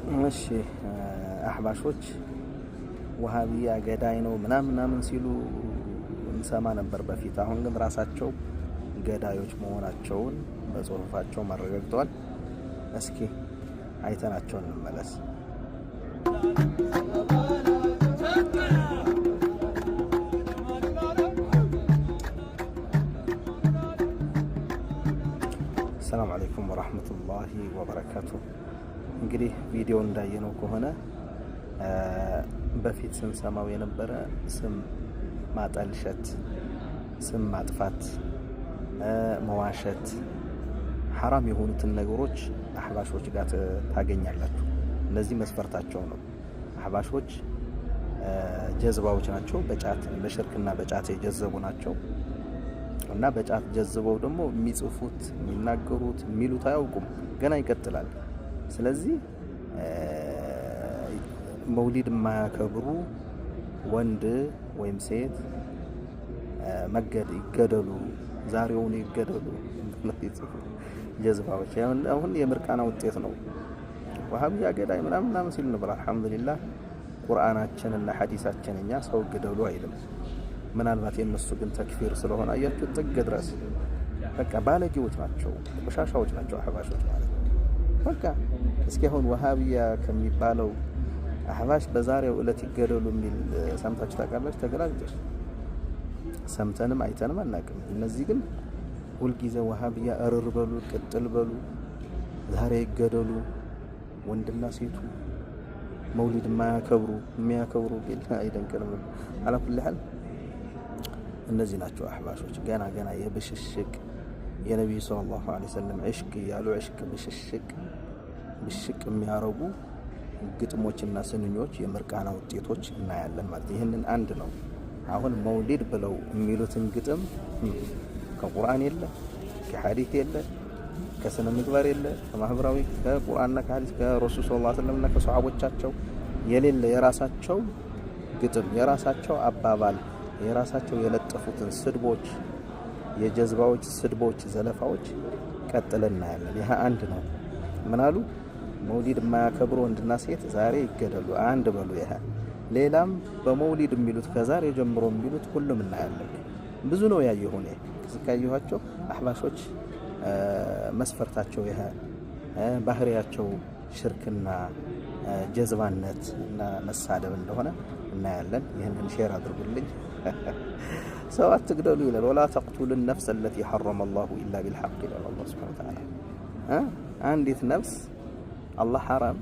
እሺ፣ አህባሾች ወሃቢያ ገዳይ ነው ምናምን ምናምን ሲሉ እንሰማ ነበር በፊት። አሁን ግን ራሳቸው ገዳዮች መሆናቸውን በጽሁፋቸው አረጋግጠዋል። እስኪ አይተናቸው እንመለስ። السلام عليكم ورحمة الله وبركاته። እንግዲህ ቪዲዮ እንዳየነው ከሆነ በፊት ስንሰማው የነበረ ስም ማጠልሸት፣ ስም ማጥፋት፣ መዋሸት፣ ሐራም የሆኑትን ነገሮች አህባሾች ጋር ታገኛላችሁ። እነዚህ መስፈርታቸው ነው። አህባሾች ጀዝባዎች ናቸው። በጫት በሽርክና በጫት የጀዘቡ ናቸው እና በጫት ጀዝበው ደግሞ የሚጽፉት፣ የሚናገሩት፣ የሚሉት አያውቁም። ገና ይቀጥላል። ስለዚህ መውሊድ የማያከብሩ ወንድ ወይም ሴት መገድ ይገደሉ፣ ዛሬውን ይገደሉ ይጽፉ ጀዝባዎች። አሁን የምርቃና ውጤት ነው። ወሃቢያ ገዳይ ምናምን ምናምን ሲሉ ነበር። አልሐምዱሊላህ ቁርአናችን እና ሐዲሳችን እኛ ሰው ግደሉ አይልም። ምናልባት የእነሱ ግን ተክፊር ስለሆነ አያችሁ ጥግ ድረስ በቃ ባለጌዎች ናቸው፣ ቆሻሻዎች ናቸው አህባሾች ማለት ነው። በቃ እስኪ አሁን ወሃቢያ ከሚባለው አህባሽ በዛሬው ዕለት ይገደሉ የሚል ሰምታችሁ ታውቃላችሁ? ተገላግጦች ሰምተንም አይተንም አናውቅም። እነዚህ ግን ሁልጊዜ ወሃቢያ እርር በሉ፣ ቅጥል በሉ፣ ዛሬ ይገደሉ፣ ወንድና ሴቱ መውሊድ የማያከብሩ የሚያከብሩ ቢል አይደንቅንም። على كل حال እነዚህ ናቸው አህባሾች። ገና ገና የብሽሽቅ የነቢዩ صلى الله عليه وسلم ዕሽቅ እያሉ ዕሽቅ ብሽሽቅ ብሽቅ የሚያረጉ ግጥሞችና ስንኞች የምርቃና ውጤቶች እናያለን ማለት ይህንን አንድ ነው። አሁን መውሊድ ብለው የሚሉትን ግጥም ከቁርአን የለ፣ ከሐዲት የለ፣ ከስነ ምግባር የለ፣ ከማህበራዊ ከቁርአንና ከሐዲስ ከረሱል صلى الله عليه وسلم እና ከሰሃቦቻቸው የሌለ የራሳቸው ግጥም፣ የራሳቸው አባባል፣ የራሳቸው የለጠፉትን ስድቦች፣ የጀዝባዎች ስድቦች፣ ዘለፋዎች ቀጥለን እናያለን። ይህ አንድ ነው። ምን አሉ? መውሊድ የማያከብሩ ወንድና ሴት ዛሬ ይገደሉ። አንድ በሉ። ይሄ ሌላም በመውሊድ የሚሉት ከዛሬ ጀምሮ የሚሉት ሁሉም እናያለን። ብዙ ነው ያየሁ እኔ ካየኋቸው አህባሾች መስፈርታቸው ይሄ ባህሪያቸው ሽርክና ጀዝባነት እና መሳደብ እንደሆነ እናያለን። ይህንን share አድርጉልኝ። ሰው አትግደሉ ይላል። ولا تقتلوا النفس التي حرم الله إلا بالحق ይላል አላህ سبحانه وتعالى። አንዲት ነፍስ አላህ ሐራም